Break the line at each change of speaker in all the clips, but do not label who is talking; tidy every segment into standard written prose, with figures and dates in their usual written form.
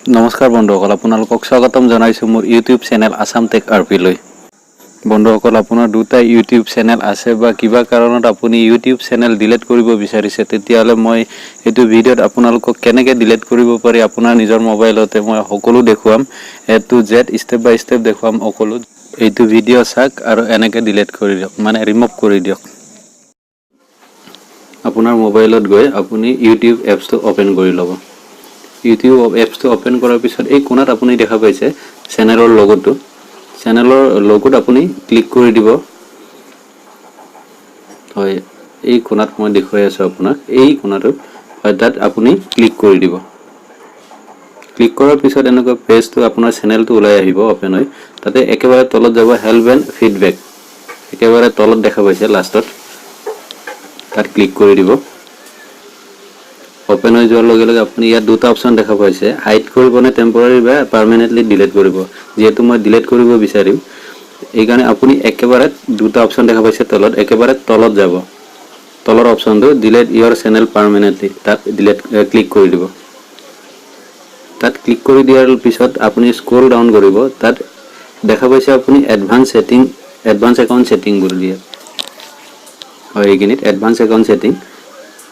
নমস্কাৰ বন্ধুসকল, আপোনালোকক স্বাগতম জনাইছোঁ মোৰ YouTube channel Assam tech R পিলৈ। বন্ধুসকল, আপোনাৰ দুটা ইউটিউব চেনেল আছে বা কিবা কাৰণত আপুনি ইউটিউব চেনেল ডিলিট কৰিব বিচাৰিছে, তেতিয়াহ'লে মই এইটো ভিডিঅ'ত আপোনালোকক কেনেকৈ ডিলিট কৰিব পাৰি আপোনাৰ নিজৰ মোবাইলতে মই সকলো দেখুৱাম। এ to Z, step by step দেখুৱাম সকলো। এইটো ভিডিঅ' চাওক আৰু এনেকৈ ডিলিট কৰি দিয়ক, মানে ৰিমুভ কৰি দিয়ক। আপোনাৰ মোবাইলত গৈ আপুনি ইউটিউব এপছটো অ'পেন কৰি ল'ব। ইউটিউব এপছটো অ'পেন কৰাৰ পিছত এই কোণাত আপুনি দেখা পাইছে চেনেলৰ লগ'টো। চেনেলৰ লগ'ত আপুনি ক্লিক কৰি দিব। হয়, এই কোণাত মই দেখুৱাই আছোঁ আপোনাক, এই কোণাটোত। হয়, তাত আপুনি ক্লিক কৰি দিব। ক্লিক কৰাৰ পিছত এনেকুৱা পেজটো, আপোনাৰ চেনেলটো ওলাই আহিব অ'পেন হৈ। তাতে একেবাৰে তলত যাব, হেল্প এণ্ড ফিডবেক, একেবাৰে তলত দেখা পাইছে লাষ্টত, তাত ক্লিক কৰি দিব। অ'পেন হৈ যোৱাৰ লগে লগে আপুনি ইয়াত দুটা অপশ্যন দেখা পাইছে, হাইড কৰিব নে টেম্পৰাৰী বা পাৰ্মানেণ্টলি ডিলিট কৰিব। যিহেতু মই ডিলিট কৰিব বিচাৰিম, এইকাৰণে আপুনি একেবাৰে দুটা অপশ্যন দেখা পাইছে তলত, একেবাৰে তলত যাব। তলৰ অপশ্যনটো ডিলিট ইয়ৰ চেনেল পাৰ্মানেণ্টলি, তাত ডিলিট ক্লিক কৰি দিব। তাত ক্লিক কৰি দিয়াৰ পিছত আপুনি স্ক্ৰল ডাউন কৰিব। তাত দেখা পাইছে আপুনি advance setting, advance account setting বুলি দিয়ে। হয়, এইখিনিত এডভান্স একাউণ্ট ছেটিং,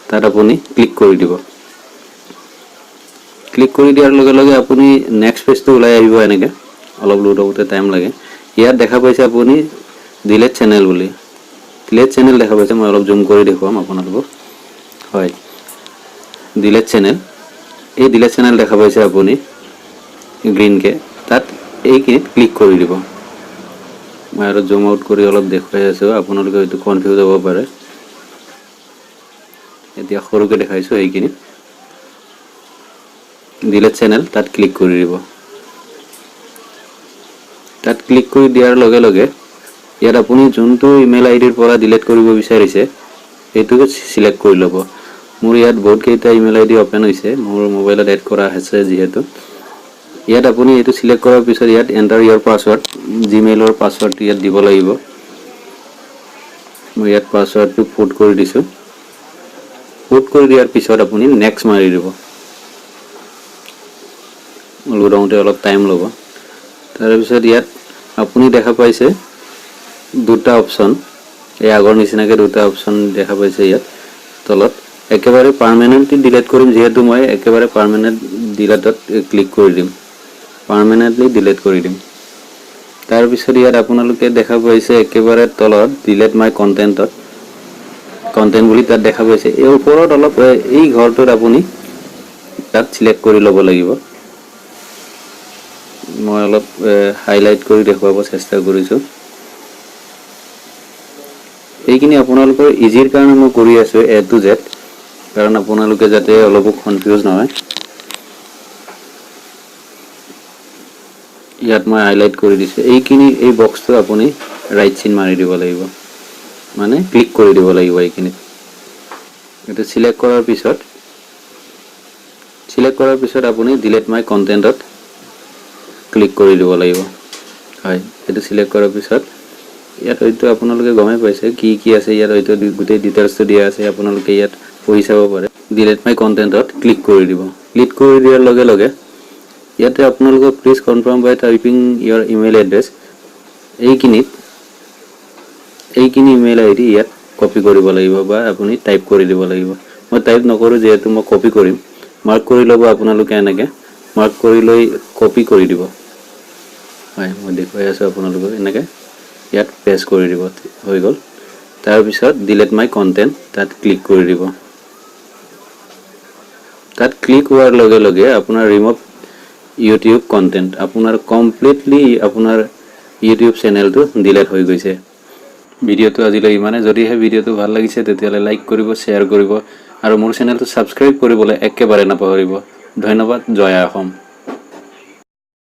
তাত আপুনি ক্লিক কৰি দিব। ক্লিক কৰি দিয়াৰ লগে লগে আপুনি নেক্সট পেজটো ওলাই আহিব এনেকৈ। অলপ লোড হওঁতে টাইম লাগে। ইয়াত দেখা পাইছে আপুনি ডিলেট চেনেল বুলি, ডিলেট চেনেল দেখা পাইছে। মই অলপ জুম কৰি দেখুৱাম আপোনালোকক। হয়, ডিলেট চেনেল, এই ডিলেট চেনেল দেখা পাইছে আপুনি গ্ৰীণকৈ, তাত এইখিনিত ক্লিক কৰি দিব। মই আৰু জুম আউট কৰি অলপ দেখুৱাই আছোঁ, আপোনালোকে হয়তো কনফিউজ হ'ব পাৰে। এতিয়া সৰুকৈ দেখাইছোঁ। এইখিনিত ডিলেট চেনেল, তাত ক্লিক কৰি দিব। তাত ক্লিক কৰি দিয়াৰ লগে লগে ইয়াত আপুনি যোনটো ইমেইল আই ডিৰ পৰা ডিলিট কৰিব বিচাৰিছে, সেইটোকে চিলেক্ট কৰি ল'ব। মোৰ ইয়াত বহুতকেইটা ইমেইল আই ডি অ'পেন হৈছে, মোৰ মোবাইলত এড কৰা আছে যিহেতু। ইয়াত আপুনি এইটো চিলেক্ট কৰাৰ পিছত ইয়াত এণ্টাৰ ইয়ৰ পাছৱৰ্ড, জিমেইলৰ পাছৱৰ্ড ইয়াত দিব লাগিব। মই ইয়াত পাছৱৰ্ডটো পুট কৰি দিছোঁ। পুট কৰি দিয়াৰ পিছত আপুনি নেক্সট মাৰি দিব। লোড হওঁতে অলপ টাইম ল'ব। তাৰপিছত ইয়াত আপুনি দেখা পাইছে দুটা অপশ্যন, এই আগৰ নিচিনাকৈ দুটা অপশ্যন দেখা পাইছে ইয়াত তলত। একেবাৰে পাৰ্মানেণ্টলি ডিলিট কৰিম যিহেতু, মই একেবাৰে পাৰ্মানেণ্ট ডিলেটত ক্লিক কৰি দিম, পাৰ্মানেণ্টলি ডিলিট কৰি দিম। তাৰপিছত ইয়াত আপোনালোকে দেখা পাইছে একেবাৰে তলত ডিলেট মাই কণ্টেণ্টত, কণ্টেণ্ট বুলি তাত দেখা পাইছে। এই ওপৰত অলপ এই ঘৰটোত আপুনি তাত চিলেক্ট কৰি ল'ব লাগিব। মই অলপ হাইলাইট কৰি দেখুৱাব চেষ্টা কৰিছোঁ। এইখিনি আপোনালোকৰ ইজিৰ কাৰণে মই কৰি আছোঁ এ টু জেড, কাৰণ আপোনালোকে যাতে অলপো কনফিউজ নহয়। ইয়াত মই হাইলাইট কৰি দিছোঁ এইখিনি। এই বক্সটো আপুনি ৰাইট চিন মাৰি দিব লাগিব, মানে ক্লিক কৰি দিব লাগিব এইখিনিত। এইটো চিলেক্ট কৰাৰ পিছত আপুনি ডিলেট মাই কণ্টেণ্টত ক্লিক কৰি দিব লাগিব। হয়, এইটো চিলেক্ট কৰাৰ পিছত ইয়াত হয়তো আপোনালোকে গমেই পাইছে কি কি আছে। ইয়াত হয়তো গোটেই ডিটেইলছটো দিয়া আছে, আপোনালোকে ইয়াত পঢ়ি চাব পাৰে। ডিলেট মাই কণ্টেণ্টত ক্লিক কৰি দিব। ক্লিক কৰি দিয়াৰ লগে লগে ইয়াতে আপোনালোকক "Please confirm by typing your email address", এইখিনিত এইখিনি ইমেইল আই ডি ইয়াত কপি কৰিব লাগিব বা আপুনি টাইপ কৰি দিব লাগিব। মই টাইপ নকৰোঁ, যিহেতু মই কপি কৰিম। মাৰ্ক কৰি ল'ব আপোনালোকে, এনেকৈ মাৰ্ক কৰি লৈ কপি কৰি দিব। হয়, মই দেখুৱাই আছোঁ আপোনালোকক। এনেকৈ ইয়াত পেষ্ট কৰি দিব, হৈ গ'ল। তাৰপিছত ডিলেট মাই কণ্টেণ্ট, তাত ক্লিক কৰি দিব। তাত ক্লিক হোৱাৰ লগে লগে আপোনাৰ ৰিমুভ ইউটিউব কণ্টেণ্ট, আপোনাৰ কমপ্লিটলি আপোনাৰ ইউটিউব চেনেলটো ডিলেট হৈ গৈছে। ভিডিঅ'টো আজিলৈ ইমানে। যদিহে ভিডিঅ'টো ভাল লাগিছে, তেতিয়াহ'লে লাইক কৰিব, শ্বেয়াৰ কৰিব আৰু মোৰ চেনেলটো ছাবস্ক্ৰাইব কৰিবলৈ একেবাৰে নাপাহৰিব। ধন্যবাদ। জয় আই অসম।